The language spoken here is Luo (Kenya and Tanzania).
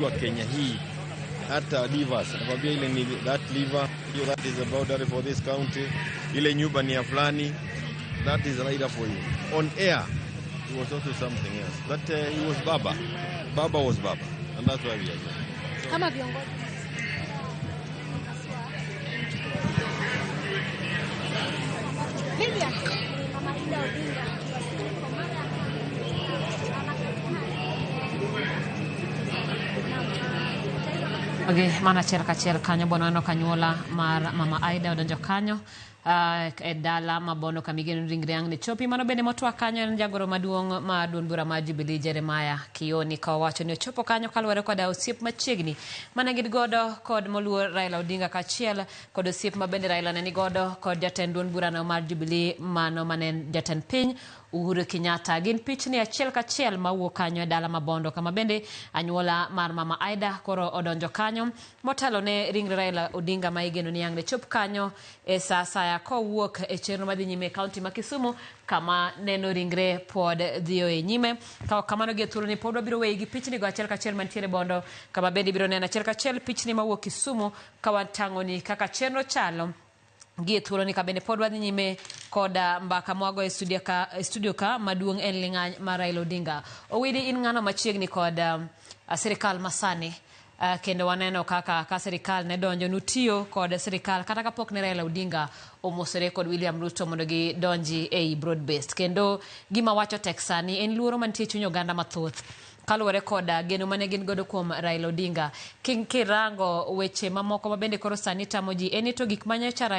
Wa Kenya hii hata levers nakwambia, ile ni that lever hiyo, that is the boundary for this county, ile nyumba ni ya fulani, that is Raila for you. On air he was also something else that he was Baba. Baba was Baba and that's why we are here. Kama viongozi Lilian, Mama Ida Odinga akiwasili kwa mara ya Oge, mana achiel kachiel kanyo bwana waneno kanyuola mar Mama Aida odonjo kanyo e dala ma Bondo kama igeno ni ringre ang' ne chopi. Mano bende motwak kanyo en jagoro maduong' mar duond bura mar Jubilee Jeremiah Kioni ka owacho ni ochopo kanyo kaluwore koda osiep machiegni mane gin godo kod moluor Raila Odinga kaachiel kod osiep ma bende Raila ne nigodo kod jatend duond burano mar Jubilee mano mane en jatend piny Uhuru Kenyatta. Gin pichni achiel kachiel mawuok kanyo e dala ma Bondo kama bende anyuola mar Mama Aida koro odonjo kanyo motelo ne ringre Raila Odinga ma igeno ni ang' ne chop kanyo e sa asaya kowuok e chenro madhi nyime e kaunti ma Kisumu kama neno ringre pod dhiyoe nyime. Ka ok kamano gi e thuoloni pod wabiro weyi gi pichni go achiel kachiel mantiere Bondo kama bende ibiro neno achiel kachiel pichni mawuok Kisumu ka watang'oni kaka chenro chalo gi e thuoloni ka bende pod wadhi nyime koda mbaka mwago e studio ka, e studio ka maduong' en ling'any mar Raila Odinga. Owidi in ng'ano machiegni kod sirikal masani kendo waneno kaka ka sirikal ne donjo nutiyo kod sirikal kata kapok ne Raila Odinga omosore kod William Ruto mondo gidonji ei broad based. Kendo gima wacho tek sani en luoro mantie e chuny oganda mathoth kaluwore koda geno mane gin godo kuom Raila Odinga. Kirango weche mamoko ma bende koro sani tamo ji en ni to gik manyocha